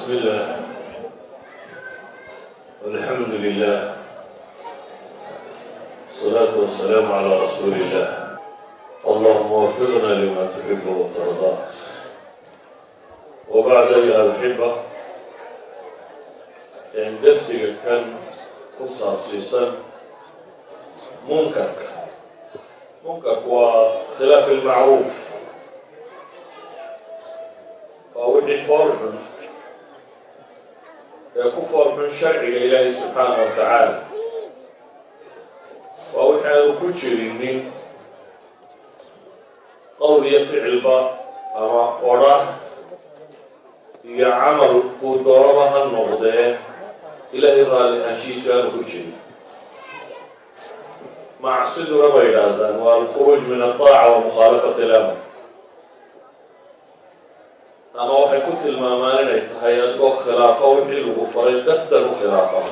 بسم الله، والحمد لله، والصلاة والسلام على رسول الله. اللهم وفقنا لما تحب وترضى. وبعد، أيها الأحبة، darsiga kan ku saabsiisan munkarka. Munkarku waa khilaaf ilmacruuf, waa wixii fool xun ee ku fool xun sharciga Ilaahay subxaana wa tacaala, waa wixii aanu ku jirinin qowl iyo ficilba ama odrh iyo camal kuu dooraba ha noqdee, Ilaahay raalli ahaanshihiisu aanu ku jirin. Macsiduna bay yidhaahdaan waa alkhuruuj min alطaaca wa mukhaalafat اlamr, ama waxay ku tilmaamaan inay tahay adigoo khilaafo wixii lagu faray, qasdan u khilaafa.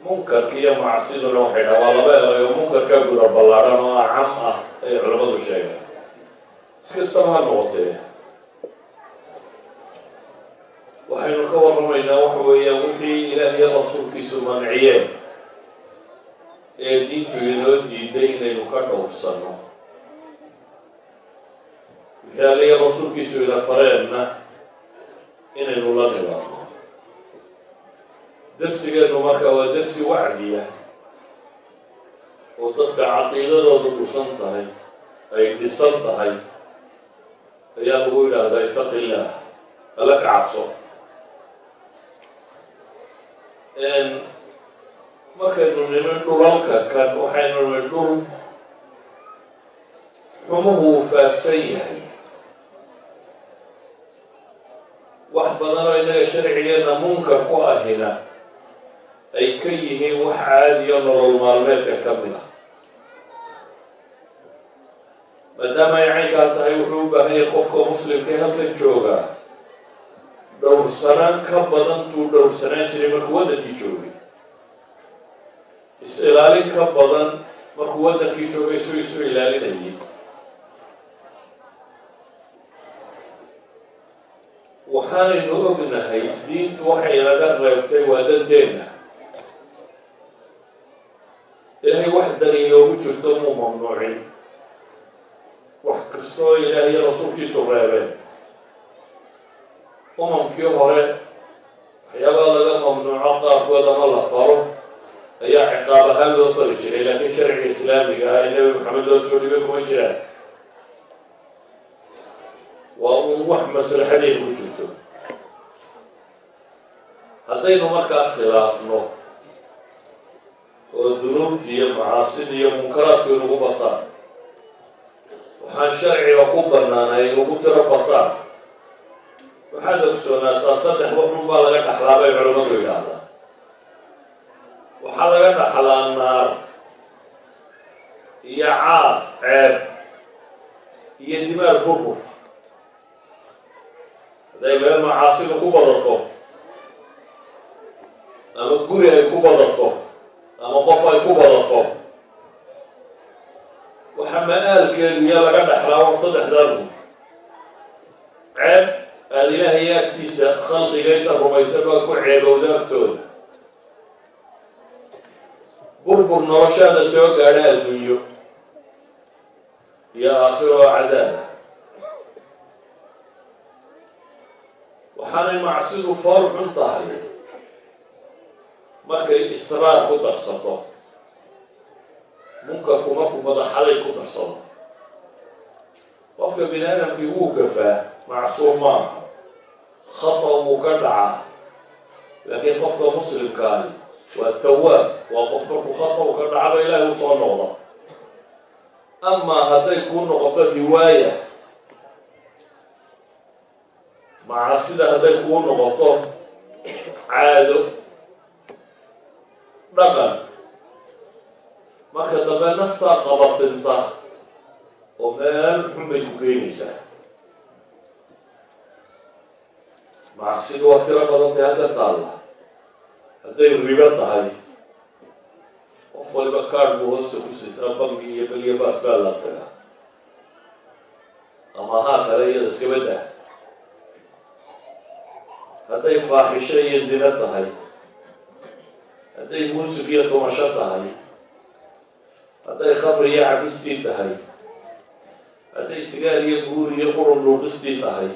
Munkarka iyo macsiduna waxay dhahaan waa laba eray oo munkarka guda ballaadhan oo acam ah ayay culammadu sheegeen. Si kastaba ha noqotee, waxaynu ka warramaynaa waxa weeyaan wixii Ilaah iyo rasuulkiisu manciyeen ee diintu inoo diiday inaynu ka dhowrsanno, wixii Alle iyo rasuulkiisu ina fareenna inaynu la nimaadno. Darsigeennu marka waa darsi wacdiya oo dadka caqiidadoodu dhusan tahay, ay dhisan tahay, ayaa lagu yidhaahdaa: اتق الله, Alla ka cabso. Markaynu nimin dhulalka kan, waxaynu nimin dhul xumuhu uu faafsan yahay. Wax badan oo innaga sharcigeenna munkar ku ahina ay ka yihiin wax caadiyo nolol maalmeedka ka mid ah. Maadaama ay caynkaa tahay, wuxuu u baahan yahay qofka muslimka ee halkan joogaa dhowrsanaan ka badan tuu dhowrsanaan jiray markuu waddankii joogay, is-ilaalin ka badan markuu waddankii joogay suu isu ilaalinayay. Waxaanaynu ognahay diintu waxay inaga reebtay waa danteenna. Ilaahay wax dan inoogu jirto muu mamnuucin. Wax kastoo Ilaahay iyo rasuulkiisu reebeen, umamkii hore waxyaabaha laga mamnuuco qaarkood ama la faro ayaa ciqaab ahaan loo fari jiray, laakiin sharciga islaamiga ah ee Nebi Maxamed loo soo dhibay kuma jiraan. Waa uun wax maslaxadeed ku jirto. Haddaynu markaas khilaafno oo dunuubti iyo macaasida iyo munkaraadku inugu bataan, waxaan sharciga ku bannaanay inugu tiro bataan, waxaad ogsoonaataa saddex waxun baa laga dhaxlaa bay culimmadu yidhaahdaa. Waxaa laga dhaxlaa naar iyo caar, ceeb iyo dimaar, burbur. Hadday meel macaasidu ku badato ama guri ay ku badato ama qof ay ku badato, waxa ma-aalkeedu iyo laga dhaxlaa waa saddexdaa guud: ceeb aada Ilaahay agtiisa khalqiga inta rumaysan baa ku ceebowda agtooda, burbur noloshaada soo gaadha adduunyo iyo aakhiro oo cadaaba. Waxaanay macsidu fool xun tahay markay israar ku darsato, munkarku markuu madaxaday ku darsado. Qofka bini aadamkii wuu gafaa, macsuum maaha, khata wuu ka dhacaa, laakiin qofka muslimka ahi waa tawaab, waa qof markuu khata u ka dhacaba Ilaahay u soo noqda. Amaa hadday kuu noqoto hiwaaya macaasida, hadday kuu noqoto caado, dhaqan, marka dambe naftaa qabatinta oo meel xun bay ku geynaysaa. Macsidu waa tiro badantay halka taalla. Hadday ribo tahay, qof waliba kaadh buu hoosta ku sitaa, bangi iyo beliyo baas baa la tagaa, ama haa kale iyada iskaba dah. Hadday faaxisho iyo zino tahay, hadday muusig iyo tumasho tahay, hadday khamri iyo cabistii tahay, hadday sigaar iyo guur iyo qurun dhuuqistii tahay,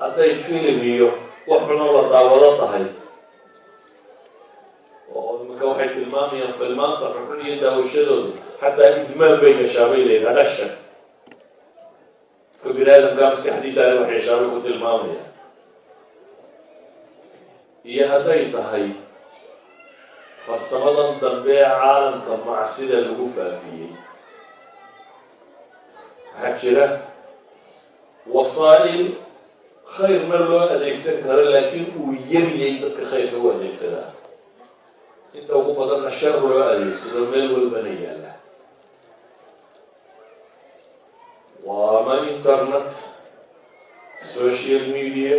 hadday filim iyo wax xunoo la daawado tahay, oo iminka waxay tilmaamayaan filmaanta xunxun iyo daawashadoodu xataa idmaan bay gashaa bay leeyihin, addiction ka bini aadamkaa maskaxdiisaana wax yeeshaa bay ku tilmaamayaan. Iyo hadday tahay farsamadan dambe ee caalamka macsida lagu faafiyey, waxaa jira wasaa'il khayrna loo adeegsan karo, laakiin uu yaryay dadka khayrka u adeegsadaa, inta ugu badanna shar loo adeegsado, meel walbana yaalla. Waa ama internet, social media,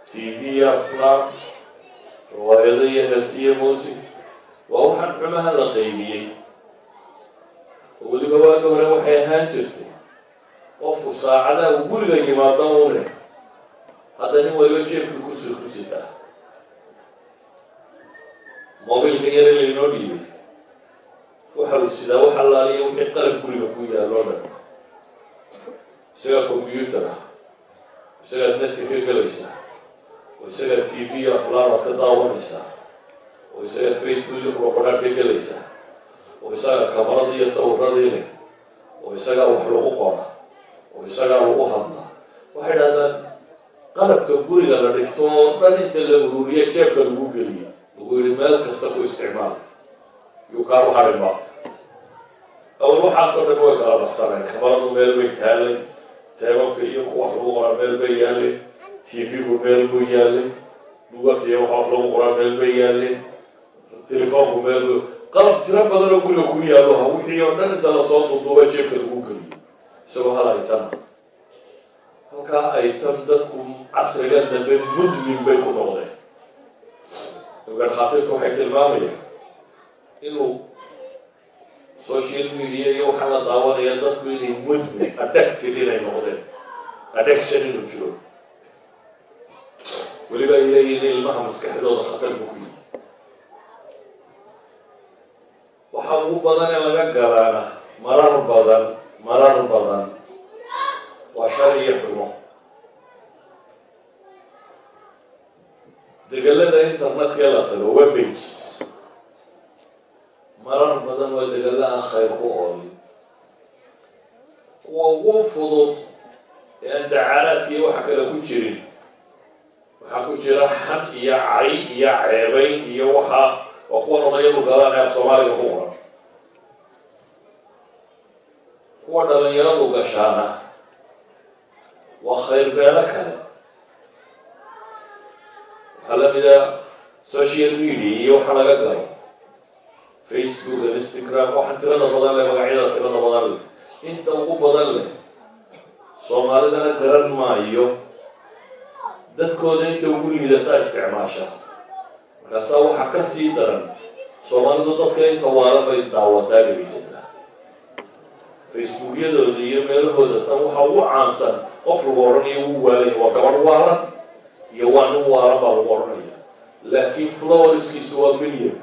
TV, aflaam, riwaayado iyo heesiyo, music. Waa waxaan xumaha la qaybiyey, oo weliba waagi hore waxay ahaan jirtay qofku saacadaha uu guriga yimaado u leh. Hadda nin waliba jeebkii kusoo ku sitaa mobilka yare laynoo dhiibay. Waxa uu sidaa wax allaaliya wixii qalab guriga ku yaalloo dhan. Isagaa computer ah, isagaad netka ka gelaysaa, oo isagaa TV iyo aflaam aad ka daawanaysaa, oo isagaad Facebook iyo quraqodhaan ka gelaysaa, oo isagaa kamarada iyo sawiradii leh, oo isagaa wax lagu qora, oo isagaa lagu hadlaa. Waxay dhahdaan qalabka guriga la dhigto oo dhan inta la ururiya jeebka lagu geliyo, lagu yihi meel kasta ku isticmaal, yuu kaagu harinba. Awal waxaasoo dhan way kala baxsaneen. Kamaradu meel bay taalay, teebabka iyo kuwa wax lagu qoraa meel bay yaaleen, TV-gu meel buu yaalay, buugagta iyo waxa wax lagu qoraa meel bay yaaleen, telefoonku meel buu, qalab tiro badan oo guriga ku yaallo ha wixii oo dhan inta lasoo duuduuba jeebka lagu geliyo, isagoo hal item. Halkaa item dadku casriga dambe mudmin bay ku noqdeen. Imka dhakhaatiirtu waxay tilmaamayaan inuu social media iyo waxaa la daawanaya dadku inay mudmin, addicted inay noqdeen, addiction inuu jiro. Weliba ay leeyihiin ilmaha maskaxdooda khatar buu ku yihi. Waxa ugu badan ee laga galaana marar badan, marar badan waa shar iyo xumo. Degelada internetka la tago, webpages, marar badan waa degelo aan khayr ku oolin. Kuwa ugu fudud ee aan dacaaraadka iyo waxa kale ku jirin, waxaa ku jira xan iyo cay iyo ceebayn iyo waxa. Waa kuwan odayadu galaan ee af Soomaaliga ku qoran. Kuwa dhalinyaradu gashaana waa khayr beelo kale. Waxaa lamida social media iyo waxa laga galo Facebook, Instagram, waxaan tirada badan leh, magacyada tirada badan leh, inta ugu badan leh Soomaalidana garan maayo, dadkooda inta ugu liidataa isticmaasha. Markaasaa waxaa ka sii daran, Soomaalidu dadka inta waalan bay daawataa, dhegaysataa Facebookyadooda iyo meelahooda. Tan waxaa ugu caansan qof lagu odhanayo wuu waalanya, waa gabadh waalan iyo waa nin waalan baa lagu odhanaya, laakiin followerskiisu waa million.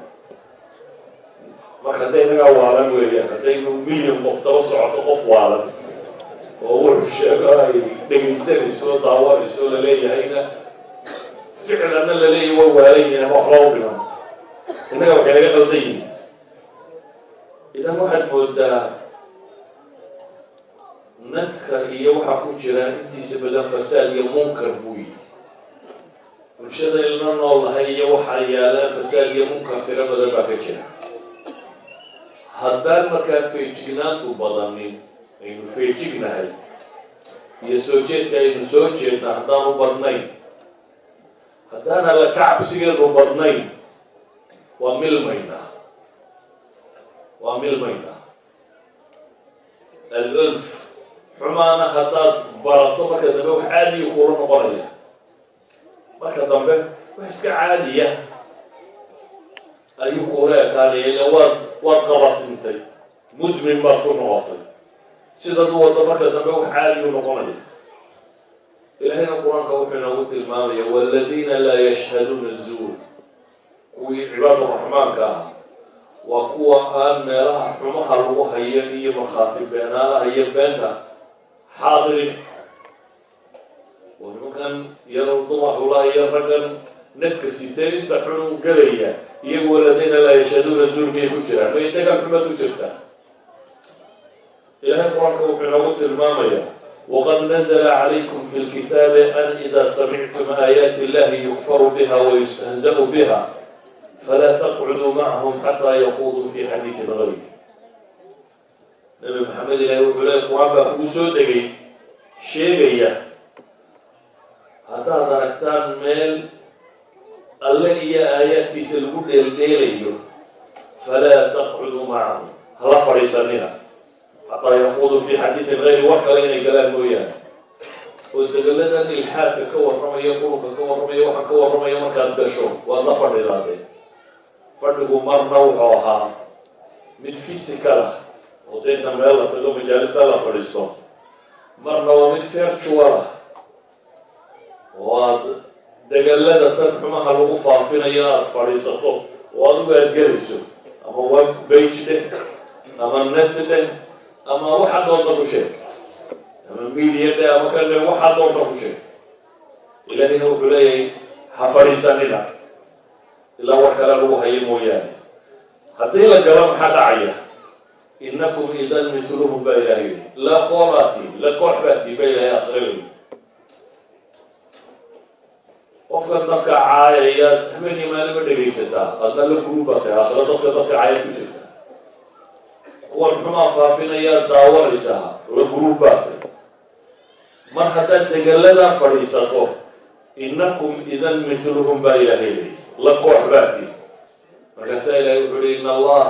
Marka hadday inagaa waalan weeyaan, haddaynu million qof daba socoto qof waalan oo wuxuu sheego ay dhegaysanayso, daawanayso, laleeyahayna ficlanna laleeyahy waa waalan yihin ama waxba u dhiman, innaga waxay naga qaldan yihin. Idan waxaad moodaa netka iyo waxaa ku jira intiisa badan fasaad iyo munkar buu yihi. Bulshada ilna nool nahay iyo waxaa yaalaan fasaad iyo munkar tiro badan baa ka jira. Haddaan markaa feejignaantu badanin, aynu feejignahay iyo soo jeedka aynu soo jeedna haddaanu badnayn, haddaan alla ka cabsigeedu badnayn, waa milmaynaa, waa milmaynaa. Al-ulf xumaana haddaad barato, marka dambe wax caadiya kuula noqonaya. Marka dambe wax iska caadiya ayuu kuula ekaanaya, ila waad qabatintay, mudmin baad ku noqotay. Sidaad u waddo, marka dambe wax caadiyu noqonaya. Ilaahayna Qur-aanka wuxuu inoogu tilmaamaya والذين لا يشهدون الزور. Kuwii cibaaduraxmaanka ah waa kuwa aan meelaha xumaha lagu hayo iyo markhaati beenaalaha iyo beenta xaadirin. Oo nimankan iyado dumaxula iyo raggan nadka siteen inta xun u gelaya, iyagu والذين لا يشهدون الزور miyay ku jiraan? May degal xumaad ku jirtaa. Ilahay Qur-aanka wuxuu inoogu tilmaamaya: وقد نزل عليكم في الكتاب أن إذا سمعتم آيات الله يكفر بها ويستهزأ بها فلا تقعدوا معهم حتى يخوضوا في حديث غيره. Nabi Maxamed, ilahay wuxuu leey, Qur-aan baa kugu soo degay sheegaya haddaad aragtaan meel Alle iyo aayaadkiisa lagu dheeldheelayo, فلا تقعدوا معهم, hala fadhiisanina, حتى يخوضوا في حديث غيره, war kale inay galaan mooyaane. Oo degaladan ilxaadka ka warramaya, qurunka ka warramaya, waxaan ka warramaya markaad gasho, waad la fadhidaadee. Fadhigu marna wuxuu ahaa mid physical ah oo deynta meel la tago, majaalista la fadhiisto. Marna waa mid virtual ah oo aad degalada tan xumaha lagu faafinayo aada fadhiisato oo adigu aada gelayso, ama web page dheh ama net dheh ama waxaad doonta ku sheeg, ama media dheh ama kan dheh, waxaad doonta ku sheeg. Ilaahayna wuxuu leeyahay ha fadhiisanina ilaa war kale lagu hayo mooyaane. Haddii la galo, maxaa dhacaya? إنكم إذا مثلهم baa Ilahay yidhi. La qoolaatiin, la koox baatiin baa Ilahay aqrinay. Qofkan dadka caayaya habeenii maalin ma dhegaysataa, adna la group baa tahay. Aakhiro dadka caaya ku jirta, kuwan xumaa faafinayaa daawanaysaa, la group baa tahay. Mar haddaad degaladaa fadhiisato, إنكم إذا مثلهم baa Ilaahay leeyay, la koox baatiin. Markaasaa Ilahay wuxuu uhi: إن الله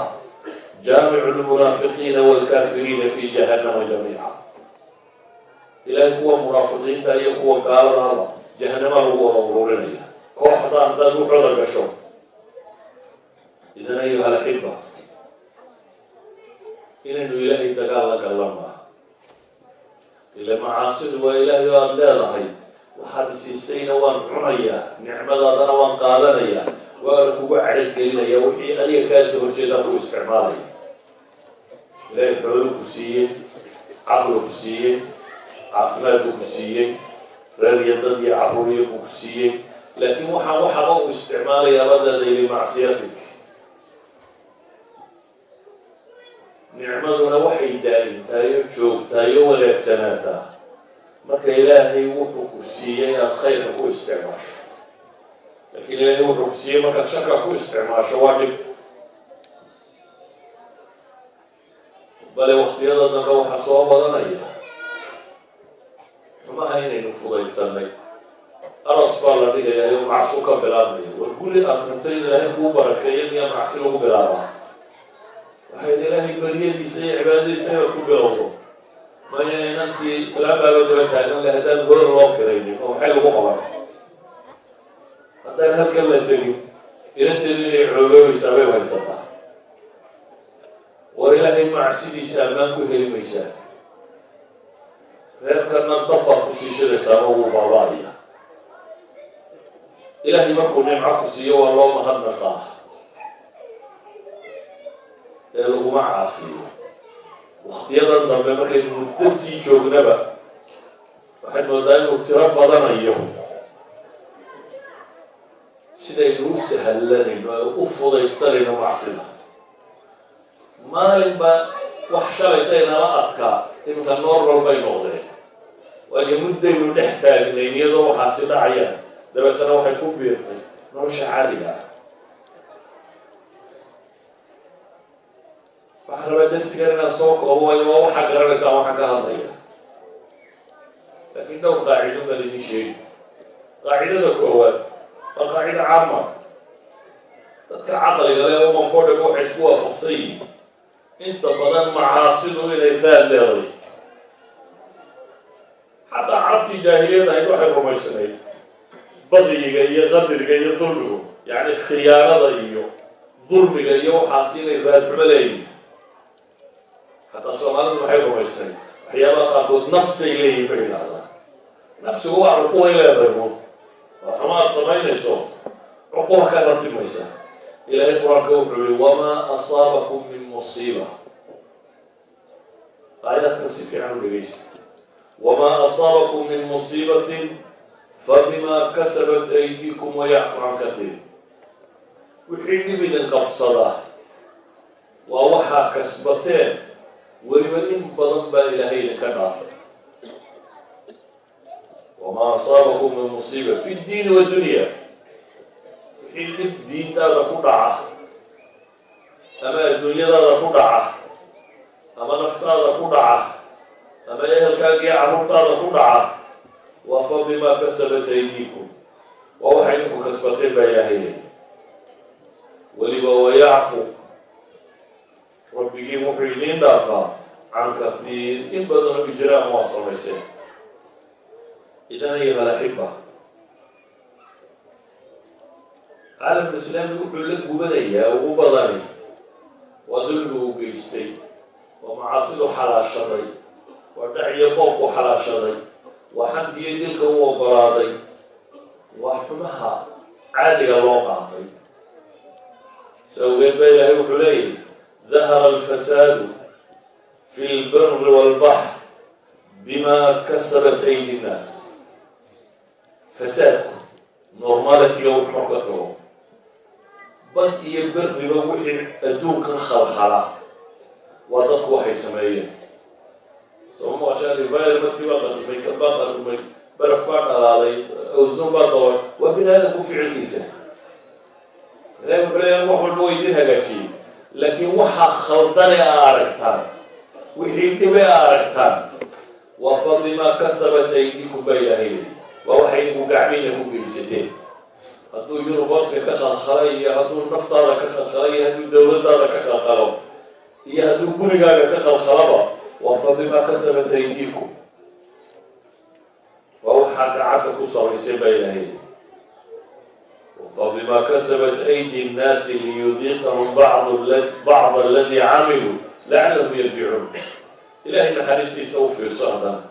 جامع المنافقين والكافرين في جهنم جميعا. Ilahay kuwa munaafiqiinta iyo kuwa gaaladaba jahanama lagu wada ururinaya kooxda haddaad wuxooda gasho. إذن أيها الأحبة, inaynu Ilaahay dagaal la galla maaha. Ila macaasidu waa Ilaahay oo aada leedahay: waxaad siisayna waan cunayaa, nicmadaadana waan qaadanayaa, waana kugu cadhadgelinaya, wixii adiga kaa soo horjeedaa ku isticmaalaya. Ilaahay xoolo ku siiyey, caqli ku siiyey, caafimaad buu ku siiyey, reer iyo dad iyo carruuriyo buu ku siiyey, laakiin waxaan waxaba uu isticmaalayaa baad leedahay لمعصيتك. Nicmaduna waxay daa'imtaayo, joogtaayo, wanaagsanaataa marka Ilaahay wuxuu ku siiyey inaad khayrka ku isticmaasho. Laakiin Ilaahay wuxuu ku siiyey markaad sharka ku isticmaasho, waa dhib. Bale waktiyada dambe waxaa soo badanaya xumaha inaynu fudaydsanay. Aroos baa la dhigayaa oo macsu ka bilaabmaya. War, guri aad rabto in Ilaahay kuu barakeeyo miyaa macsi lagu bilaabaa? Waxayd Ilaahay baryadiisa iyo cibaadadiisa inaad ku bilowdo. Maya, inantii islaam baaba daba taagan le haddaan hoor loo kiraynin oo maxay lagu qaban, haddaan halkan la tegin, inanteedu inay cooloobaysaa bay haysataa. War, Ilaahay macsidiisa ammaan ku heli maysaa, reerkana dab baad ku sii shidaysaa ama wuu baaba-aya. Ilaahay markuu nimco ku siiyo waa loo mahadnaqaa ee laguma caasiyo. Waktiyadan dambe markaynu muddo sii joognaba, waxaad moodaa inuu tiro badanayo sidaynu u sahallanayno ee u fudaydsanayno macsida. Maalinba wax shalayta inala adkaa iminka normal bay noqdeen, waayo muddaynu dhex taagnayn iyadoo waxaasi dhacayaan. Dabeetana waxay ku biirtay nolosha caadiga ah. Waxaan rabaa darsigan inaan soo koobo, waayo waa waxaa garanaysaa waxaan ka hadlaya, laakiin dhowr qaacido baan idin sheegi. Qaacidada koowaad waa qaacida caama. Dadka caqliga leh umankao dham waxay isku waafaqsan yihiin inta badan macaasidu inay raad leeday. Xataa carabtii jaahiliyad ahayd waxay rumaysnayd baqyiga iyo qadriga iyo dulmigu, yacni khiyaanada iyo dulmiga iyo waxaas, inay raadxumo leeyihin. Xataa Soomaalidu waxay rumaysnayd waxyaabaha qaarkood nafsay leeyihin bay idhaahdaan. Nafsigu waa cuquubay leedahay un waa xumaad samaynayso, cuquba ka ratimaysa. Ilaahay Qur-aanka wuxuu yihi: "وما أصابكم من مصيبة." Aayadkan si fiican u dhegeysa. "وما أصابكم من مصيبة فبما كسبت أيديكم ويعفو عن كثير." Wixii dhib idin qabsadaa waa waxaa kasbateen, weliba in badan baa Ilaahay idinka dhaafay. وما أصابكم من مصيبة في الدين والدنيا. Wixii dhib diintaada ku dhaca ama adduunyadaada ku dhaca ama naftaada ku dhaca ama ehelkaaga iyo carruurtaada ku dhaca, waa فبما كسبت أيديكم, waa waxay idinku kasbateen baa Ilaahay leeyay. Weliba ويعفو, Rabbigiin wuxuu idiin dhaafaa, عن كثير, in badanoo ijraam waa samayseen. إذن أيها الأحبة, caalamka islaami wuxuu la gubanayaa ugu badani waa dulmi uu geystay, waa macaasidu xalaashaday, waa dhaciyo boobku xalaashaday, waa xantiyo dilka u ogolaaday, waa xumaha caadiga loo qaatay. Sawgeed baa Ilaahay wuxuu leeyahy: "ظهر الفساد في البر والبحر بما كسبت أيدي الناس." Fasaadku normality-ga wuxuu marka tago bad iyo berriba, wixii adduunkan khalkhala waa dadku waxay sameeyeen. Sooma maqashaan environment-kii baa qarrimay, kan baa qarrimay, baraf baa dhalaalay, ozone baa daban? Waa bini aadamku ficilkiisa. Ilahi wuxuu leeyahay: wax walba waa idin hagaajiyey, laakiin waxaa khaldane a aragtaan, wixii dhibe a aragtaan, waa فبما كسبت أيديكم baa Ilaahay leeyay. Waa waxay idinku gacmiina ku geysateen. Hadduu universe-ka ka khalkhalay iyo hadduu naftaada ka khalkhalay iyo hadduu dowladdaada ka khalkhalo iyo hadduu gurigaaga ka khalkhalaba, waa فبما كسبت أيديكم, waa waxaa gacanta ku samaysay baa Ilaahay leeyay. فبما كسبت أيدي الناس ليذيقهم بعض الذي عملوا لعلهم يرجعون. Ilahay naxariistiisa u fiirso haddana.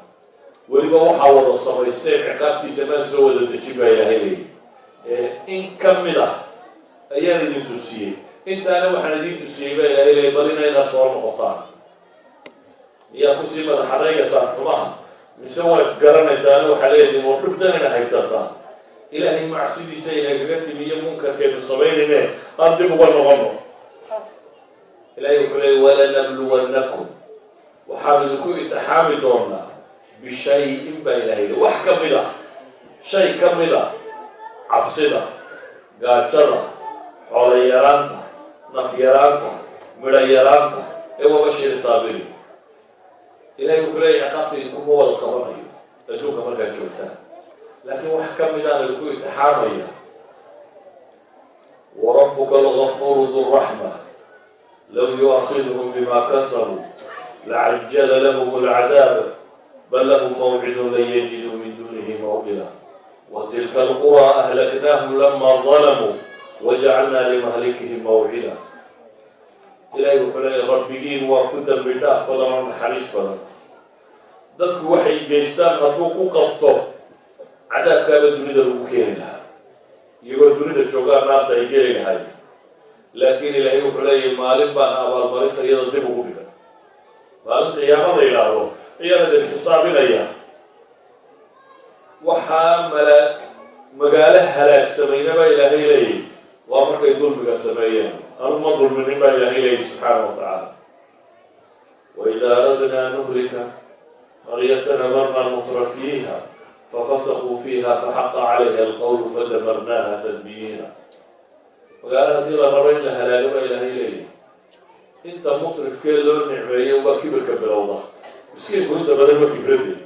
Weliba waxaa wada samaysteen ciqaabtiisa maan soo wada dejin baa Ilaahay leeyay, ee in ka mid ah ayaan idin tusiyey. Intaana waxaan idin tusiyey baa Ilahay leeyay bal inayna soo noqotaan. Miyaa kusii madaxadaygaysaan xumaha, mise waa isgaranaysaana? Waxaa leedihin war dhibtanayna haysataa Ilaahay macsidiisa inagaga timi iyo munkarkaynu samaynayne, aan dib uga noqono. Ilahay wuxuu leeyay: "ولنبلونكم," waxaanu idinku itixaami doonaa, بشيء baa Ilahay le, wax ka mid ah, shay ka mid ah cabsida, gaajada, xoolo yaraanta, naf yaraanta, midho yaraanta ee وبشر الصابرين. Ilahay wuxuu leeyahy: ciqaabta idinkuma wada qabanayo adduunka markaad joogtaan, laakiin wax ka midaan idinku itixaamaya. وربك الغفور ذو الرحمة لو يؤاخذهم بما كسبوا لعجل لهم العذاب بل لهم موعد لن يجدوا من دونه موئلا وتلك القرى أهلكناهم لما ظلموا وجعلنا لمهلكهم موعدا. Ilahay wuxuu leeyahy: Rabbigiin waa ku dambi dhaaf badan oo naxariis badan. Dadku waxay geystaan hadduu ku qabto, cadaabkaaba dunida lagu keeni lahaa, iyagoo dunida joogaa naarta ay geli lahay. Laakiin Ilaahay wuxuu leeyahy: maalin baan abaalmarinta iyada dib ugu dhigay, maalin qiyaamo la yidhaahdo ayaan idin xisaabinaya. Waxaa magaalo halaagsamayna baa Ilaahay leeyahy waa markay dulmiga sameeyeen. Anu ma dulminin baa Ilaahay leeyahy subxaana wa tacaala. وإذا أردنا أن نهلك قرية أمرنا مترفيها ففسقوا فيها فحق عليها القول فدمرناها تدميرا. Magaalo haddii la rabo in la halaago baa Ilaahay leeyahy, inta mutrifkee loo nicmeeyey ubaa kibirka bilowda. Miskiinku inta badan ma kibrade,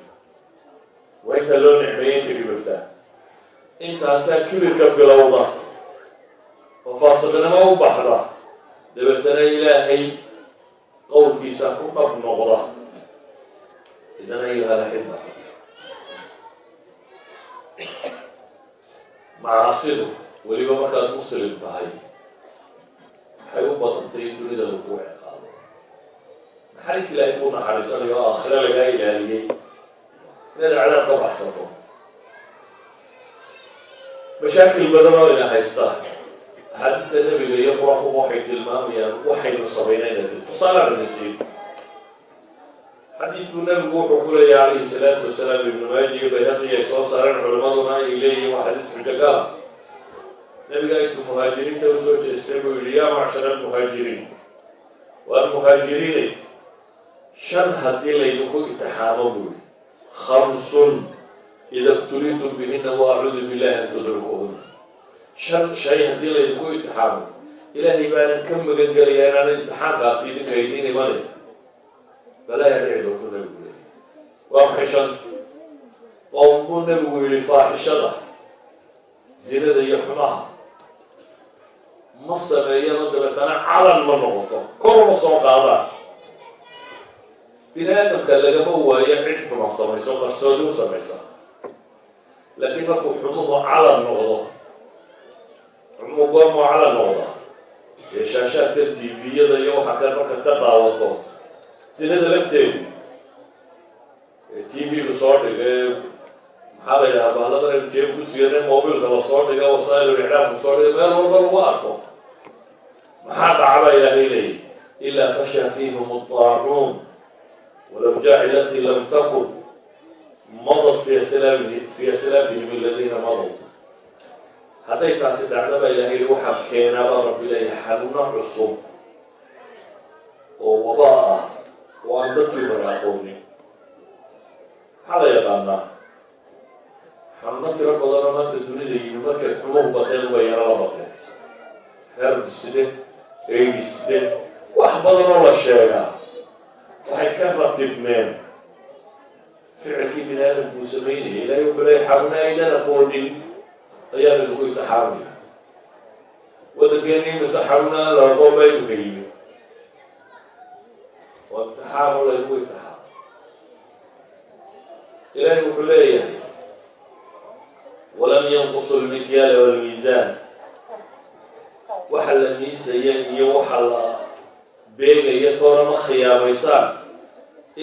waa inta loo nicmeeyey inta kibirtaa. Intaasaa kibirka bilowda oo faasiqnimo u baxda, dabeetana Ilaahay qowlkiisa ku dhab noqda. إذن أيها الأحبة, macaasidu weliba markaad muslim tahay waxay u badantay in dunida lagu ciqaabo. Naxariis Ilaahay kuu naxariisanayo oo aakhire lagaa ilaaliyey inaad cadaab ka baxsato. Mashaakil badan oo ina haysta, axaadiista Nebiga iyo Qur-aankuba waxay tilmaamayaan waxaynu samaynayna. Tusaale radisiin, xadiidku Nebigu wuxuu ku leeyahay, calayhi salaatu wasalaam, Ibnu Maaji iyo Bayhaqi ay soo saareen, culimaduna ay leeyihiin waa xadiis xujagaala. Nebiga intuu Muhaajiriinta usoo jeestay buu yidhi: "Yaa macshara almuhaajiriin, waar muhaajiriinay, shan haddii laydinku imtixaamo," buu yidhi, "khamsun ida ibtuliitum bihina wa acuudu billahi an tudrikuhuna." Shan shay haddii laydinku imtixaamo, Ilaahay baanan ka magan gelayaa inaan imtixaankaasi idinka idiin imanay, balaaya dhici doonto. Nebigu leeyay, waa maxay shanta? Waa buu Nebigu yidhi, faaxishada, zinada iyo xumaha ma sameeyano, dabeetana calan ma noqoto, kor uma soo qaadaan. Bini aadamka lagama waayo cid xuma samayso, qarsoodi u samaysa, laakiin markuu xumuhu calan noqdo, xumuhu goormuu calan noqda? Dee shaashaadka TV-yada iyo waxa kale markaad ka daawato, zinada lafteedu ee TV-gu soo dhigay, maxaa la yidhaha, bahladan jeeb ku siiyane, mobilka la soo dhiga, wasaa'il iclaamku soo dhigay, meel walba lagu arko, maxaa dhacba? Ilaahay leeyay: "Ilaa fasha fiihim adaacuun walawjaaci alati lam takun madat fi aslaafihim aladiina madow." Hadday taasi dhacda, baa Ilahay yihi, waxaa keenaa, baa Rabbi leeyahay, xanuuno cusub oo wabaa ah oo aan dadkii hore aqoonin. Maxaa la yaqaanaa? Xanuuno tiro badanoo maanta dunida yimi markay xumuhu bateen bay yaro la bateen. Herbside, egisde, wax badan oo la sheegaa waxay ka ratibmeen ficilkii bini aadamkuu samaynayay. Ilahay wuxuu leeyay, xanuuna aydan aqoonin ayaa lagu imtixaamaya. Waddankeeni mise xanuuna aan la aqoon baa imika yimi? Waa imtixaano laygu imtixaamo. Ilaahay wuxuu leeyahay: "Walam yanqusu lmikyaala walmiisaan." Waxa la miisaya iyo waxa la beegaya toona ma khiyaamaysaan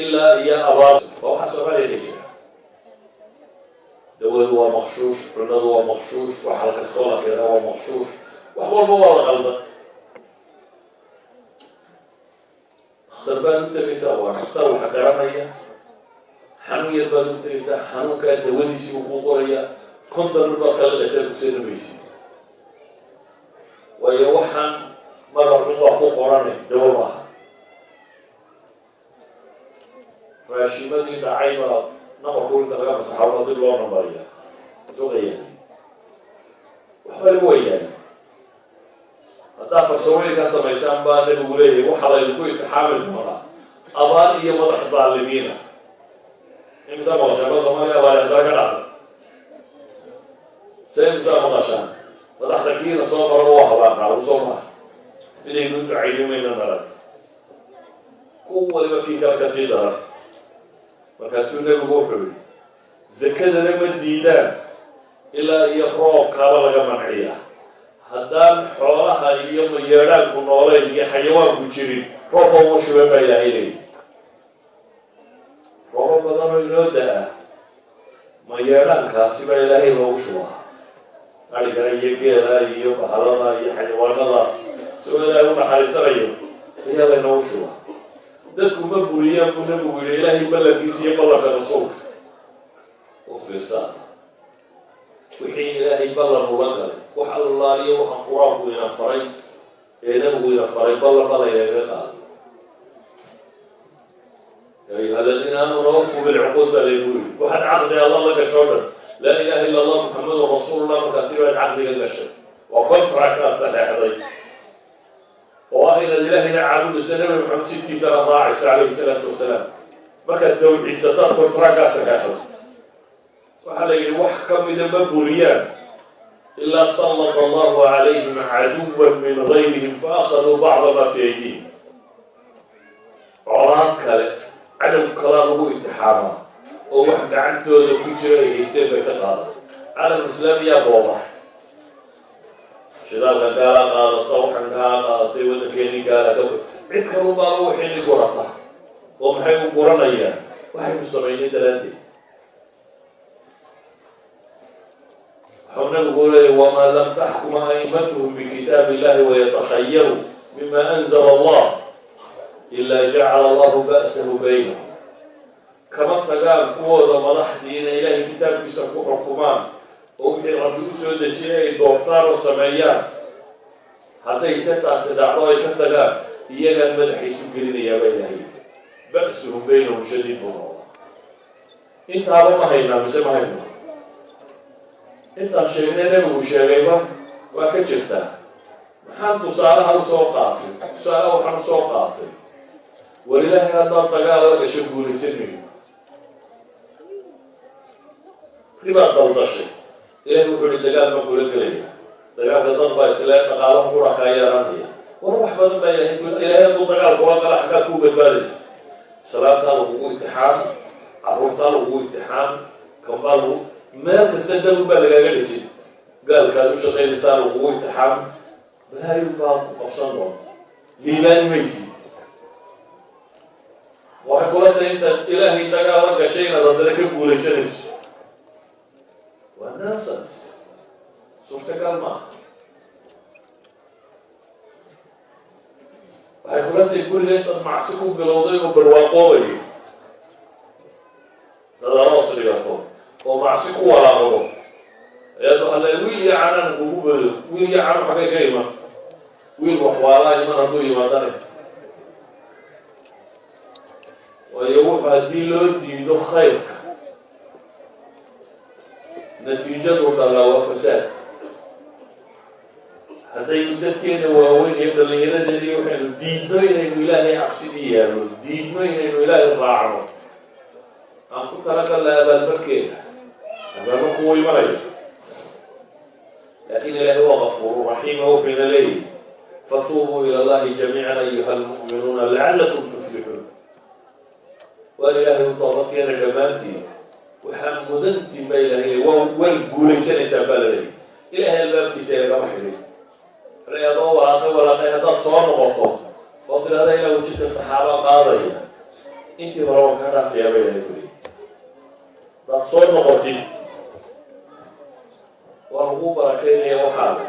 ilaa iyo abaar. Waa waxaa Soomaaliya ka jira. Dawadu waa maqshuush, cunadu waa maqshuush, wax halkastoo la keena waa maqshuush, wax walba waa la qaldan. Dhakhtar baad u tegaysaa, waa dhakhtar wax garanaya. Xanuun yar baad ugu tegaysaa, xanuunkaa dawadiisii buu kuu qorayaa, 50 dhul baad kala dhaysaa, bugseena maysid, waayo waxaan magaxun waa ku qoranay, dawo maaha. Raashimadii dhacay baa namarku inta laga masaxo dib loo nambariya suuqaya, waxba lagu weyaan. Haddaa farsamooyinkaa samaysaan, baa Nabigu leeyahay, waxaa laydinku imtixaami doonaa abaar iyo madax daalimiina. Imisaa maqashaan ba Soomaaliya abaari haddana ka dhacda? Se imisaa maqashaan madaxda kiina soo maraba waa habaarnaa lagu soo maha, midaynu ducaynin mayna naran, ku waliba kii kale kasii daran. Markaasuu Nebigu wuxuu yihi: zakadana ma diidaan ilaa iyo roobkaaba laga manciyaa. Haddaan xoolaha iyo mayeedhaanku noolayn iyo xayawaanku jirin, roobba uma shubeen, baa Ilaahay leeyahy. Roobo badanoo inoo da-a mayeedhaankaasi baa Ilaahay loogu shubaa, ariga iyo geela iyo bahalada iyo xayawaanadaas, isagoo Ilaahay u naxariisanayo ayaa laynoogu shubaa. Dadku ma buriyaan, buu Nabigu yidhi, Ilaahay ballankiisa iyo ballanka Rasuulka. U fiirsaa, wixii Ilaahay ballan ula galay, wax allaaliyo waxa Qur-aanku ina faray ee Nabigu ina faray, ballan ba laynaga qaaday. "Ya ayuha aladiina aamanuu awfuu bilcuquud" baa laygu yidhi. Waxaad caqdi Alla la gasho o dhan, "Laa ilaha illa Allah Muxamadun rasuulullah" markaad tiri baad caqdiga gashay. Waa contract aad saxeexday oo ah inaad Ilaahayna caabudayso, Nabi Maxamed jidkiisana raacayso, calayhi salaatu wasalaam. Markaad tawxiidsataad contractkaa saxeexday. Waxaa la yidhi, wax ka mida ma buriyaan ilaa sallata Allahu calayhim caduwan min gayrihim fa akhaduu bacda ma fi aydihim. Colaad kale, cadow kalaa lagu imtixaamaa oo wax gacantooda ku jira ay haysteen bay ka qaadaan. Caalamul islaamiyaa booba, shidaalka gaala qaadata, waxan kaa qaadatay, waddankeenii gaala ka, cid kalubaaba waxayni gurata. Oo maxay u guranayaan? Waxaynu samaynay daraaddeed. Waxau Nabigu leeyay: "وما لم تحكم أئمتهم بكتاب الله ويتخيروا مما أنزل الله إلا جعل الله بأسه بينهم." Kama tagaan kuwooda madaxdii inay Ilaahay kitaabkiisa ku xukumaan oo wixii Rabbi u soo dejiyay ay doortaan oo sameeyaan. Hadday se taasi dhacdo, ay ka tagaan, iyagaan madaxaysu gelinayaaba Ilaahay بأسهم بينهم شديد buu noqdaa. Intaaba ma haynaa mise ma hayno? Intaan sheegnay, Nebigu sheegayba, waa ka jirtaa. Maxaan tusaalaha usoo qaatay? Tusaalaha waxaan usoo qaatay, war Ilaahay haddaad dagaal la gasho, guulaysan mayo. Ribaad daldashay. Ilahay wuxuu ihi: "Dagaal baan kula gelaya." Dagaalka dad baa isle dhaqaalaha qura kaa yeelanaya. War wax badan baa Ilahay. Ilahay hadduu dagaal kula gala, xaggaad kuu badbaadaysa? Islaantaa lagugu imtixaan, carruurtaa lagugu imtixaan, kambaa lagu, meel kasta dabun baa lagaaga dhejin. Gaalkaad u shaqaynaysaa lagugu imtixaan, balaayo baa ku qabsan doonta, liibaani maysid. Waxay kula tahay intaad Ilaahay dagaal la gashay inaad haddana ka guulaysanayso? Waa nonsense, suurtagal maaha. Waxay kula tahay guriga intaad macsi ku bilowday oo barwaaqoobayo? Dad aroos dhigato oo macsi ku walaaqdo ayaad waxaa leeay: "Wiil iyo canaan kugu bado." Wiil iyo cano xagay ka iman? Wiil waxwaalaa iman hadduu yimaadane. Waayo, wuxuu haddii loo diido khayrka, natiijadu dhalaa waa fasaad. Haddaynu dadkeena waaweyn iyo dhallinyaradeedii waxaynu diidno inaynu Ilaahay cabsidii yeelno, diidno inaynu Ilaahay raacno, aan ku talagalna abaalmarkeeda. Abaalmarku wuu imanaya, laakiin Ilaahay waa غفور رحيم. Wuxuyna leeyihi: "فتوبوا إلى الله جميعا أيها المؤمنون لعلكم تفلحون." Waan Ilaahay u toobadkeena dhammaantiin, waxaa mudantiin baa Ilahay le, waa waad guulaysanaysaa baa la leeyahy. Ilaahay albaabkiisa lagama xidhin. Ale adoo walaaqay walaaqay, haddaad soo noqoto oo tidhahda: "Ilaahu, jidka saxaabaa qaadaya, intii hore waan kaa dhaafayaa," ba Ilahay ku leeyay. Haddaad soo noqotid, waa lagu barakaynaya. Waxaada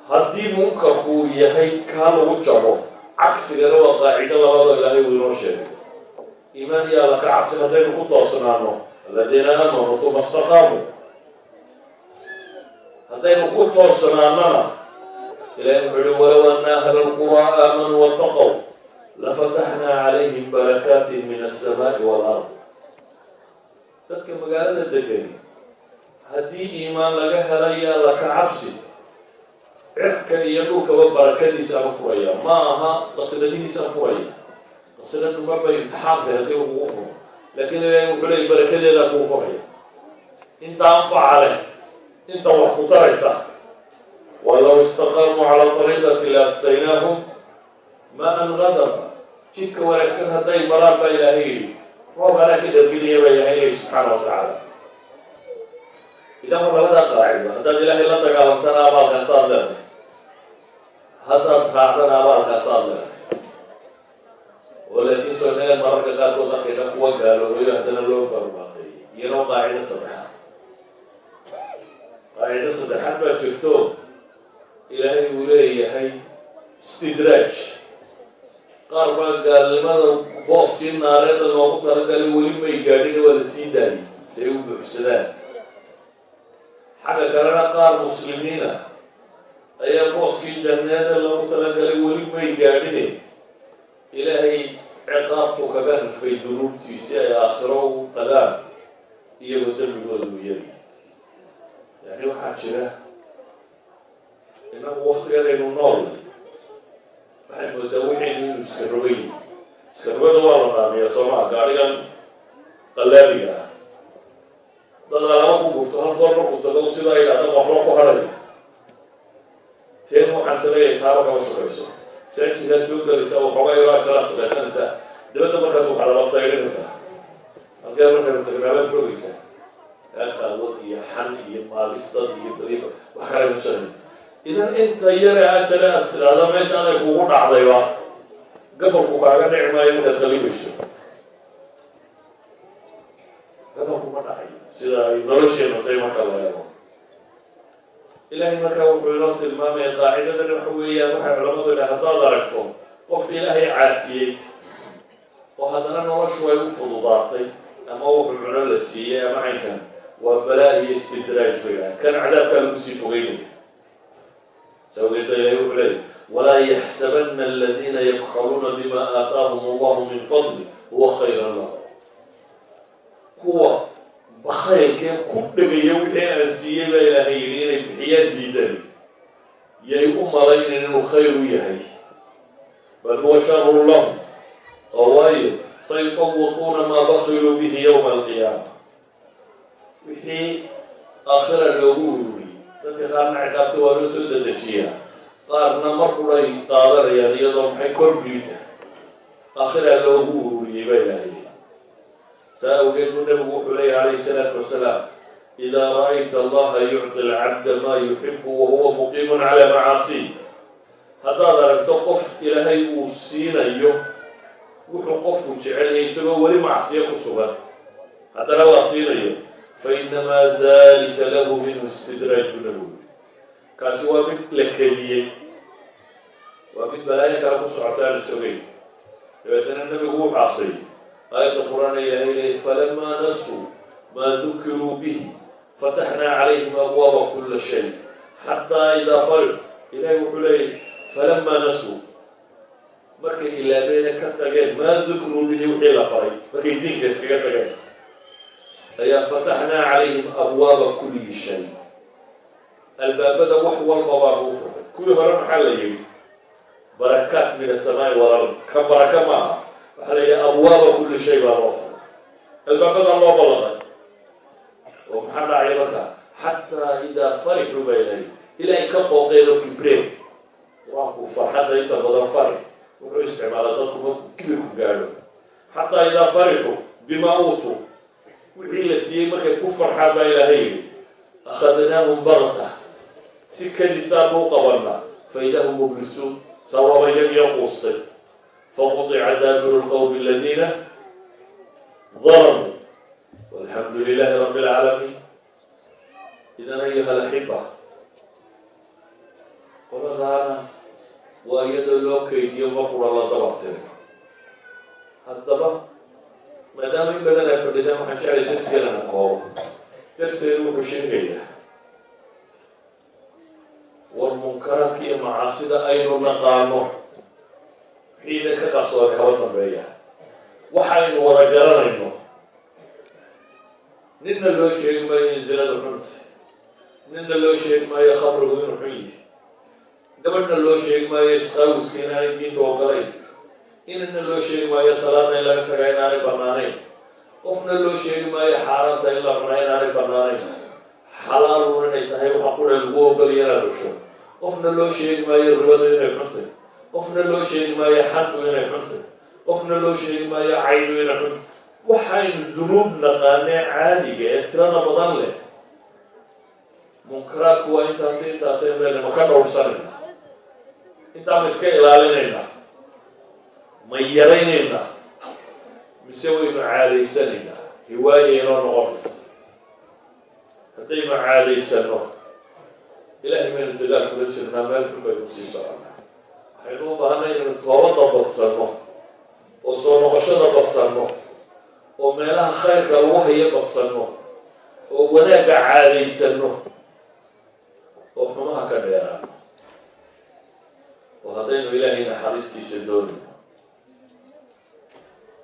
haddii munkarku yahay kaa lagu jabo, cagsigana waa qaacido labaadoo Ilaahay uu inoo sheegay. Iimaan iyo Alla ka cabsi haddaynu ku toosnaano, الذين آمنوا ثم استقاموا, haddaynu ku toosnaanona, Ilahay wuxuu yihi: "ولو أن أهل القرى آمنوا واتقوا لفتحنا عليهم بركات من السماء والأرض." Dadka magaalada degani haddii iimaan laga helayo, Alla ka cabsi, cirka iyo dhulkaba barakadiisa ama furaya. Ma aha qasnadihiisa furaya. Qasnadu marbay imtixaantay haddii lagugu furo, laakiin Ilahay wuxuu leeyay: barakadeedaa kuu furaya, inta anfaca leh, inta wax ku taraysa. "ولو استقاموا على الطريقة لأسقيناهم ماء غدقا." Jidka wanaagsan hadday maraan, baa Ilaahay yidhi, roob anaa ka dharginaya, baa Ilahay leyi subxaana wa tacaala. Idan war labadaa qaacido: haddaad Ilaahay la dagaalamtana abaalkaasaad leedahay, haddaad raacdana abaalkaasaad leedahay. Oo laakiin soo inagan mararka qaarkood arkayna kuwa gaaloobayo haddana loo barwaaqeeyey. Iyadoo qaacido saddexaad, qaacido saddexaad baa jirto. Ilaahay uu leeyahay istidraaj. Qaar baa gaalnimada booskii naareeda loogu talagalay weli may gaadhina, waa la sii daayay si ay u buuxsadaan. Xagga kalena qaar muslimiina ayaa booskii janneeda loogu talagalay weli may gaadhine, Ilaahay ciqaabtu kaga rifay dunuubtii si ay aakhiro u tagaan iyagoo dembigooda uu yari. Yani waxaa jira, innagu waktiganaynu noolnay waxay moodaa waxaynu inuu iska rogay. Iska rogada waa la dhaamiyaa, soomaa? Gaarigan qallaabiga ah dad alaba ku gurto, hal goor markuu tago sidaa yidhahda, waxba ku hadhaya. Teen waxaan sameeyay, taaba kama sokayso. Masaajidkaad soo gelaysaa, waxoogaa yaroo ajalaad shaqaysanaysaa, dibadda markaad ku kala sayrinaysaa. Halkee markaynu tagnaabaad rogaysaa, qaadwad iyo xan iyo maagistad iyo dariiqa wax kale ma shaqay. Idan inta yare ajale aad tidhaahda meeshaanay kugu dhacdayba, gabalku kaaga dhici maayo. Markaad qalibayso, gabalku ma dhacayo. Sida ay Nolosheenu tay marka la eego, Ilaahay markaa wuxuu inoo tilmaamaya qaacidadan. Waxa weeyaan, waxay culamadu idhaha, haddaad aragto qofka Ilaahay caasiyey oo haddana noloshu ay u fududaatay, ama wuxuu cuno la siiyey ama caynkan, waa balaa iyo istidraaj bay dhahan. Kan cadaabkaa lagu sii fogeynaya. Sawgeed ba Ilahay wuxuu leeyay: "Walaa yaxsabana aladiina yabkhaluuna bima aataahum Allahu min fadli huwa khayran lahum." Kuwa bakhaylkee ku dhegaya wixii aan siiyey, baa Ilaahay yidhi, inay bixiyaan diidan, yay u malaynin inuu khayr u yahay. Bal huwa sharun lahum. Oo waayo, sayutawaquuna maa bakiluu bihi yowma alqiyaama. Wixii aakhira loogu ururiyey, dadka qaarna ciqaabta waa loo soo dedejiyaa, qaarna mar quray qaadanayaan iyadoo maxay korbiita aakhira loogu ururiyey, baa Ilaahay. Saa awgeed buu Nabigu wuxuu leeyahy, calayhi salaatu wasalaam: "Idaa ra'ayta Allaha yucطi alcabda maa yuxibu wahuwa muqiimun calaa macaasiih." Haddaad aragto qof Ilaahay uu siinayo wuxuu qofku jecelyahay, isagoo weli macsiyo ku sugan haddana la siinayo, fainamaa dalika lahu minhu istidraaj, buu Nabigu yiri. Kaasi waa mid la keliyey, waa mid balaayo kale ku socota aan isogeyn. Dabeetana Nabigu wuxuu akriyay aayadda Qur-aan Ilahay leeyay: "Falamaa nasuu maa dukiruu bihi fataxnaa calayhim abwaaba kula shay xataa idaa farixuu." Ilahay wuxuu leeyay: falamaa nasuu, markay ilaabeena ka tageen, maa dukiruu bihi, wixii la faray, markay diinka iskaga tageen, ayaa fataxnaa calayhim abwaaba kulli shay, albaabada wax walba baa lagu furay. Kuwii hore maxaa la yidhi? Barakaat min asamaai walard. Ka baraka maaha. Waxaa la yidhi abwaaba kulli shay baa loo furay, albaabada loo balaqay. Oo maxaa dhacay marka? Xataa idaa farixuu, baa Ilahay, ilaa ay ka qooqeen oo kibreen. Qur-aanku farxadda inta badan farix wuxuu isticmaalaa dadku markuu kibirku gaadho. Xataa idaa farixuu bimaa uutuu, wixii la siiyey markay ku farxaan, baa Ilaahay yidhi, akhadnaahum bagta, si kadisaa buu qabanaa, fa idaa hum mublisuun, sababa iyagiyo quustay. Faquطica daabiru lqowmi aladiina dalamuu, walxamdu lilahi rabbi اlcaalamiin. Idan, ayuha alaxiba, qoladaana waa iyadoo loo kaydiyo, ma qura la dabartiro. Haddaba, maadaama in badan ay fadhidaan, waxaan jeclay darsigan aan koobo. Darsigeenu wuxuu sheegayaa, war munkaraadka iyo macaasida aynu naqaano, wixii idin ka qarsoonay haba dambeeya, waxaynu wada garanayno, ninna loo sheegi maayo in zinadu xunta, ninna loo sheegi maayo khamrigu inuu xun yihi, gabadhna loo sheegi maayo isqaawiska inaanay diinta ogolayn, inana loo sheegi maayo salaadna in laga tagaa inaanay banaanayn, qofna loo sheegi maayo xaaraanta in la cunaa inaanay banaanayn, xalaalun inay tahay waxa qura lagu ogolaya inaad cusho, qofna loo sheegi maayo ribadu inay xuntay, qofna loo sheegi maayo xantu inay xuntay, qofna loo sheegi maayo caydu inay xuntay. Waxaynu dunuub naqaanee caadiga ee tirada badan leh, munkaraadku waa intaasi. Intaasaynu leenahay, ma ka dhowrsanayna? Intaa ma iska ilaalinaynaa? Ma yaraynaynaa? Mise waynu caadaysanaynaa? Hiwaaya inoo noqonaysa. Haddaynu caadaysano, Ilaahay baynu dagaal kula jirnaa, meel xun baynu sii soconaa. Waxaynu u baahanay inaynu toobadda badsanno oo soo noqoshada badsanno oo meelaha khayrka lagu hayo badsanno oo wanaagga caadaysanno oo xumaha ka dheeraano, oo haddaynu Ilaahay naxariistiisa doonayno.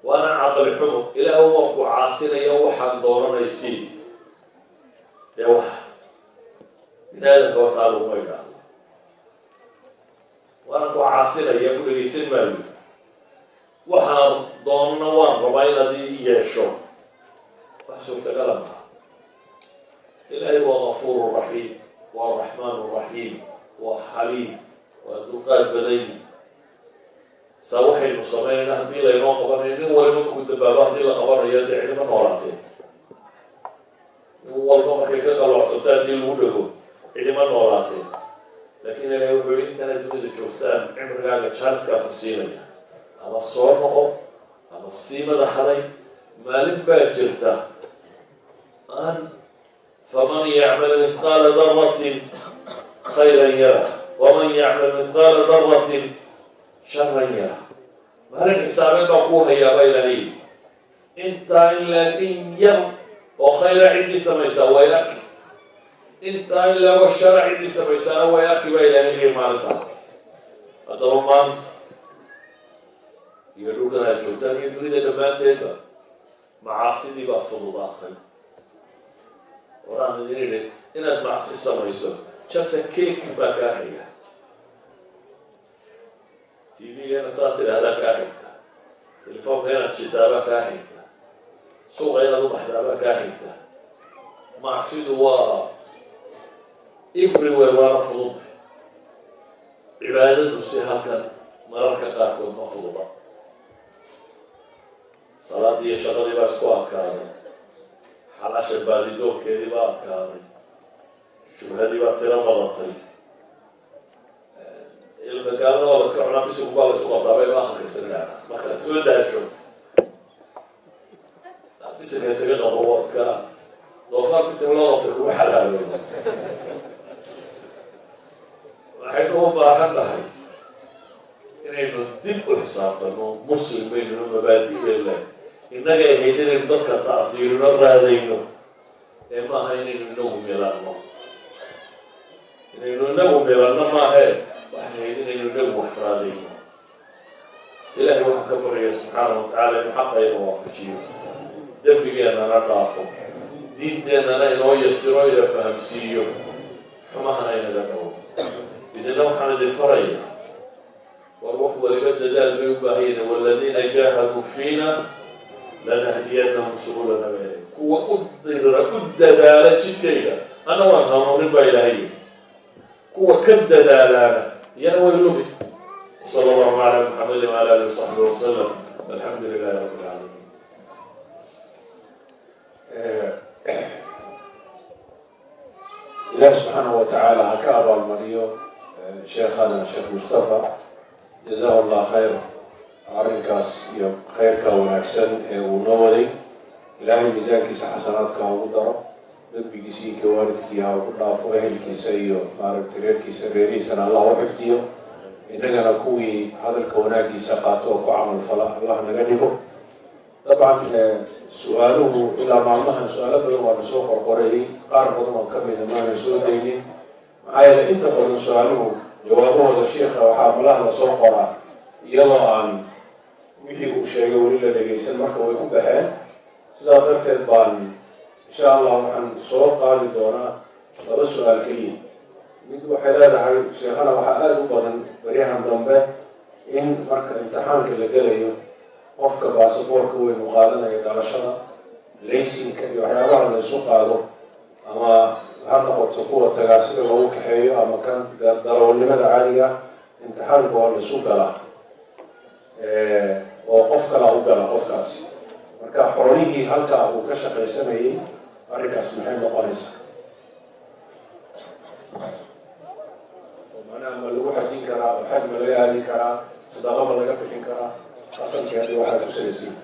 Waana caqli xumo: "Ilaah, waan ku caasinaya, waxaan dooranaysi." Dee wax bini aadamka hortaa laguma idhaahdo "Waana ku caasinaya, ku dhegaysan maayo, waxaan doonana waan rabaa inaad ii yeesho." Wax suurtagala maha. Ilaahay waa gafuuru raxiim, waa raxmaan raxiim, waa xaliim, waa dulqaad baday. Saa waxaynu samaynayna haddii laynoo qabanayo, nin waliba markuu dambaabo haddii la qabanayo, dee cidima noolaateen. Nin walba markay ka qalloocsato haddii lagu dhego, cidima noolaateen. Laakiin Ilahay wuxuu yihi: "Intaanaad dunida joogtaan, cimrigaaga jaaniskaa ku siinaya, ama soo noqo ama sii madaxaday." Maalin baa jirta aan Faman yacmal mithqaala daratin khayran yara, waman yacmal mithqaala daratin sharan yara. Maalin xisaabeed baa kuu hayaabaa Ilaahay. Intaa in laeg, in yar oo khayra ciddii samaysaa way arki, intaa in leego shara ciddii samaysaana way arki, baa Ilaahay leeyay maalintaa. Haddaba maanta iyo dhulkan aad joogtaan iyo dunida dhammaanteedba macaasidii baa fududaatay. Waraan idin idhi, inaad macsi samayso just a click baa kaa xiga. TV-ga inaad saa tidhaahdaa kaa xigta, telefoonka inaad shidaabaa kaa xigta, suuqa inaad u baxdaabaa kaa xigta. Macsidu waa everywhere, waana fudud. Cibaadadu si halkan mararka qaarkood ma fududa. Salaadii iyo shaqadii baa isku adkaaday, xalaasha baadidoonkeedii baa adkaaday, shubhadii baa tiro badatay. Ilka gaalada waa la iska cunaa, bisigu baa la isu qabtaa baynu akhrka isaga dhaana. Markaad soo daasho, bisinka isaga qabo, waa iska doofaar bisin loo qabtay, kuma xalaaloodo. Waxaynu u baahan nahay inaynu dib u xisaabtano. Muslim baynuna, mabaadi baynu lehay. Innaga ahayd inaynu dadka ta'hiirino, raadayno, ee maaha inaynu inagu milanno. Inaynu inagu milanno maahe, waxay ahayd inaynu inagu wax raadayno. Ilahay waxaan ka baryaya subxaana wa tacaala inuu xaqayna waafajiyo, dembigeenana dhaafo, diinteennana inoo yasiro, ina fahamsiiyo, xumahana inaga dhowro. Idinna waxaan idin faraya, war wax waliba dadaal bay u baahayen. Waladiina jaahaduu fiina lanahdiyannahum subulana baa. Kuwa u dirira, u dadaala jidkayga, ana waan hanuunin, baa Ilaahay. Kuwa ka dadaalaana iyana way lumi. Sala allahu cala Muxamedi wala alihi wasaxbi wasalam. Alxamdu lilahi rabbi alcaalamiin. Ilaah subxaanahu wa tacaala ha ka abaalmariyo sheekhana Sheekh Mustafa, jazahu Allah khayr, arrinkaas iyo khayrka wanaagsan ee uu noo waday. Ilaahay miisaankiisa xasanaadka ha ugu daro, dembigiisa iyo kawaalidkii ha ugu dhaafo, ehelkiisa iyo maaragtay reerkiisa, reerihiisana Allah u xifdiyo. Innagana kuwii hadalka wanaagiisa qaato oo ku camal fala Allah naga dhigo. Dabcan su-aaluhu ilaa maalmahan su-aalo badan waa lasoo qorqorayay, qaar badan oo kamida maanan soo daynin, maxaa yeele inta badan su-aaluhu jawaabahooda sheikha waxaa malaha lasoo qoraa iyadoo aan wixii uu sheegay weli la dhegaysan, marka way ku baxeen. Sidaa darteed baan insha Allah waxaan soo qaadi doonaa laba su-aal keliya. Mid waxay leedahay, sheekhana, waxaa aada u badan baryahan dambe in marka imtixaanka la gelayo qofka baasaboorka weyn u qaadanayo, dhalashada, laysinka iyo waxyaabaha la isu qaado, ama ha noqoto kuwa tagaasida lagu kaxeeyo ama kan darawalnimada caadiga, imtixaanka waa la isu galaa oo qof kalaa u gala qofkaasi. Marka xoolihii halkaa uu ka shaqaysanayay, arrinkaas maxay noqonaysaa? Oo macnaha ma lagu xajin karaa oo xaj ma laga aadi karaa? Sadaqo ma laga bixin karaa? Asalkeedi waxaa ku salaysiin.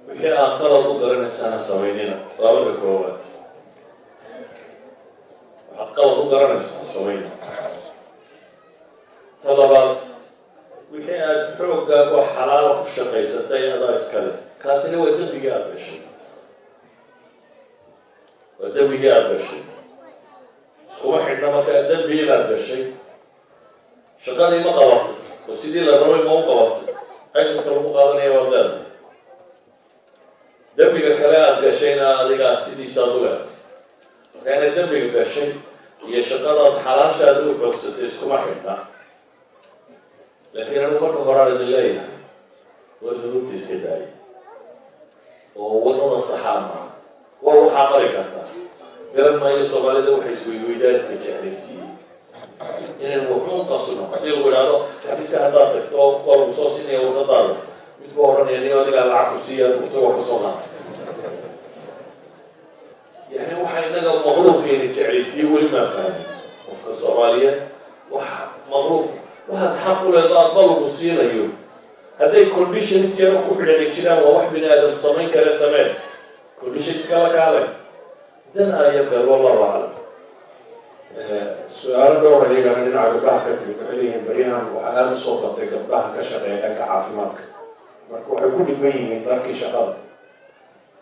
Wixii aad qalad u garanaysaan ha samaynina. Waa marka koowaad. Waxaad qalad u garanayso ha samayna. Ta labaad, wixii aada xooggaago xalaala ku shaqaysatay adaa iskale. Kaasina waa dembigii aada gashay, waa dembigii aada gashay. Iskuma xidhna markaa dembi inaad gashay. Shaqadii ma qabatay oo sidii la rabay ma u qabatay? Ajarka lagu qaadanaya waad leedahay. Dembiga kale aada gashayna adigaa sidiisaad u leedahay. Marka inaad dembiga gashay iyo shaqadaad xalaashaada u xoogsatay iskuma xidhna. Laakiin anigu marka horaan idin leeyahay, war dunuubta iska daaya oo waddada saxaa maaha, waa waxaa mari kartaa. Garan maayo Soomaalida waxay isweyweydaariska jeclaysiiyey inaynu wuxuun qasno. Haddii lagu idhaahdo xabiska haddaad tagto waa lagu soo siinaya warqadaada, mid buu odhanaya, "Niyo, adigaa lacag ku siiya, adigu tagoo kasoo qaada." Yani waxa inaga maqluubkeena jeclaysiiyey weli maan fahmin. Qofka Soomaaliyeed wax maqluub, waxaad xaq u leedo aadba lagu siinayo. Hadday conditions yaro ku xidhani jiraan, waa wax bini aadam samayn kara. Samee conditionska la kaalay dan ayakal. Wallahu aclam. Su-aalo dhowr iyagana dhinaca gabdhaha ka timid. Waxay leeyihiin, baryahan waxaa aada usoo batay gabdhaha ka shaqeeya dhanka caafimaadka. Marka waxay ku dhiban yihiin dharkii shaqada.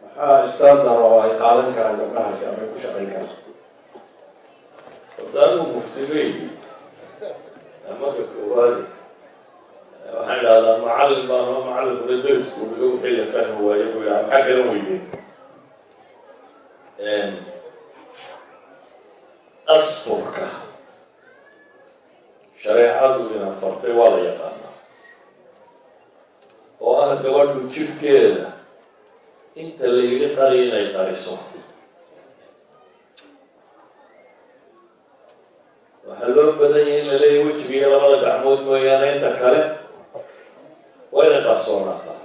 Maxaa standard oo ay qaadan karaan gabdhahaasi ama ay ku shaqayn karaan? Horta anigu mufti meyi. Marka koowaade waxaan idhahdaa macallin baan oo macallinkuna derisku dhigo wixii la fahmi waaye buu yidhaha. Maxaa garan weydeen? Asturka shareecadu ina fartay waa la yaqaanaa, oo ah gabadhu jidhkeeda inta la yidhi qari inay qariso. Waxaa loo badan yahay in la leeyahy wejiga iyo labada gacmood mooyaane inta kale waa inay qarsoonaataa.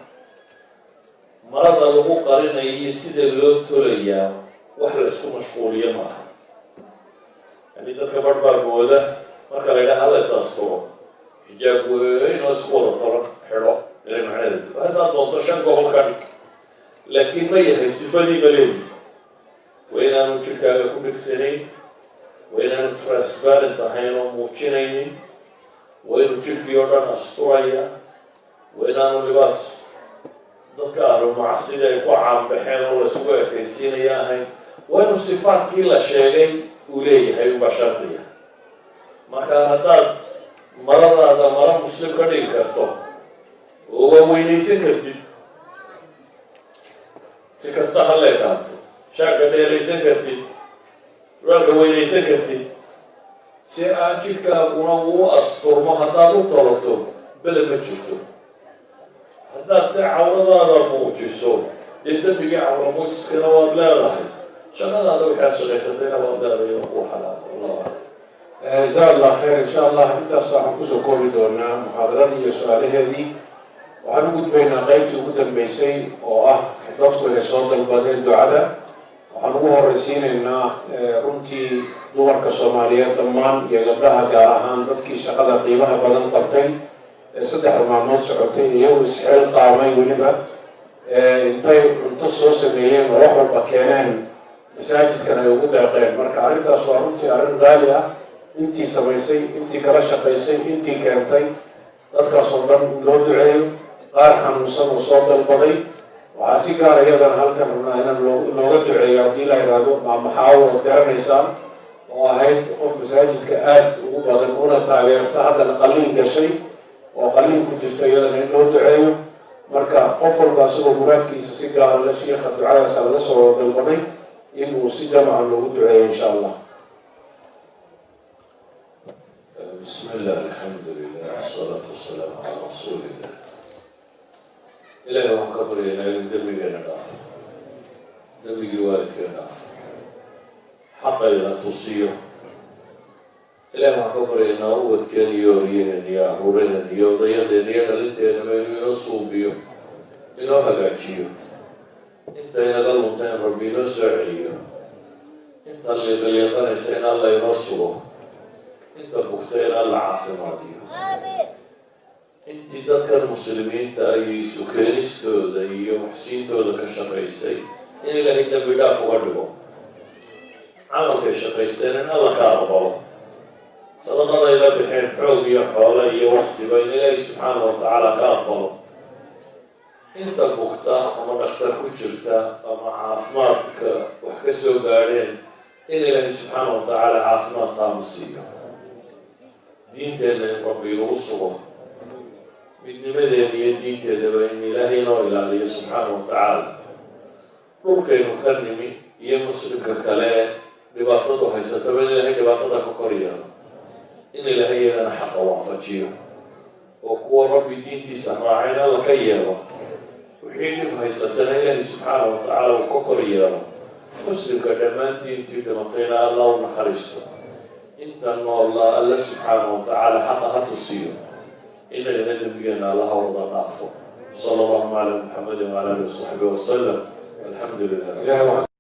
Marada lagu qarinayo iyo sida loo tolayaa wax la isku mashquuliyo maaha. Yani dadka barh baa mooda marka la yidhaha hala is asturo, xijaab weyn oo isku wada tolan xidho inay macnaheedu. Haddaad doonto shan gobol ka dhig, laakiin ma yahay sifadii ma leeyihi? Waa inaanu jidhkaaga ku dhegsanayn, waa inaanu transparent ahayn oo muujinaynin, waa inuu jidhkii oo dhan asturaya, waa inaanu libaas dadka ahlu macsida ay ku caanbaxeen oo la isugu ekaysiinaya ahayn, waa inuu sifaadkii la sheegay uu leeyahay unbaa shardiya. Marka haddaad maradaada maro muslim ka dhigi karto oo waa weynaysan kartid, si kasta ha leekaato, shaarka dheeraysan kartid, suraalka weynaysan kartid, si aan jidhkaaguna uu asturmo haddaad u tolato, beled ma jirto. Haddaad si cawradaada muujiso, dee dembigii cawra muujiskana waad leedahay, shaqadaada wixii aad shaqaysatayna waad leedahay oo kuu xalaal. Wallahu aclam. Jazaa Allah khayr. Insha Allah intaas waxaan kusoo koobi doonaa muxaadaradii iyo su-aalaheedii. Waxaan u gudbaynaa qeybtii ugu dambeysay oo ah dadku inay soo dalbadeen ducada. Waxaan ugu horeysiinaynaa runtii dumarka Soomaaliyeed dhammaan iyo gabdhaha gaar ahaan, dadkii shaqada qiimaha badan qabtay ee 3da maalmood socotay, iyagu isxeel qaamay, weliba intay cunto soo sameeyeen oo wax walba keeneen, masaajidkan ay ugu deeqeen. Marka arrintaas waa runtii arrin qaali ah. Intii samaysay, intii kala shaqaysay, intii keentay, dadkaas oo dhan in loo duceeyo. Qaar xanuunsan oo soo dalbaday. Waxaa si gaar iyadana halkan rabnaa inaan looga duceeyo, haddii la yidhaahdo, Maamaxaawo ood garanaysaan, oo ahayd qof masaajidka aada ugu badan una taageerta, haddana qalliin gashay oo qalliin ku jirto, iyadana in loo duceeyo. Marka qof walba isagoo muraadkiisa si gaara la shiikha ducadaasa laga soo dalbaday in uu si jamaca loogu duceeyo, insha Allah. بسم الله، الحمد لله، والصلاة والسلام على رسول الله. Ilahay waxaan ka baryaynaa inuu dembigeena dhaafo, dembigii waalidkeena dhaafo, xaqayna tusiyo. Ilahay waxaan ka baryaynaa ubadkeen iyo oryaheen iyo aruuraheen iyo odayadeen iyo dhalinteenaba inuu inoo suubiyo, inoo hagaajiyo. Inta inaga lunta in Rabbi inoo soo celiyo, inta liiqliiqanaysa in Alla inoo sugo, inta bugta in Alla caafimaadiyo, intii dadkan muslimiinta iyo isu keenistooda iyo waxsiintooda ka shaqaysay in Ilaahay dembi dhaaf uga dhigo, camalkay shaqaysteen in Alla ka aqbalo, sadaqaday la bixeen xoog iyo xoole iyo waqtiba in Ilaahay subxaana wa tacaala ka aqbalo, inta bugta ama dhakhtar ku jirta ama caafimaadka wax ka soo gaadheen in Ilaahay subxaana wa tacaala caafimaad taama siiyo, diinteenna in Rabbi inagu sugo, midnimadeena iyo diinteedaba in Ilaahay inoo ilaaliyo subxaana wa tacaala, dhulkaynu ka nimi iyo muslimka kale dhibaatadu haysataba in Ilaahay dhibaatada ka kor yeelo, in Ilaahay iyagana xaqa waafajiyo oo kuwa Rabbi diintiisa raacayna Alla ka yeelo, wixii dhib haysatana Ilaahay subxaana wa tacaala uu ka kor yeelo, muslimka dhammaantii intii dhimatayna Alla u naxariisto, inta noollaa Alla subxaana wa tacaala xaqa ha tusiyo, inagana dembigeena Allaha wada dhaafo. Sala allahu calaa Muxamedin wcala alihi wasaxbi wasalam. Alxamdu lilah. Ilahay.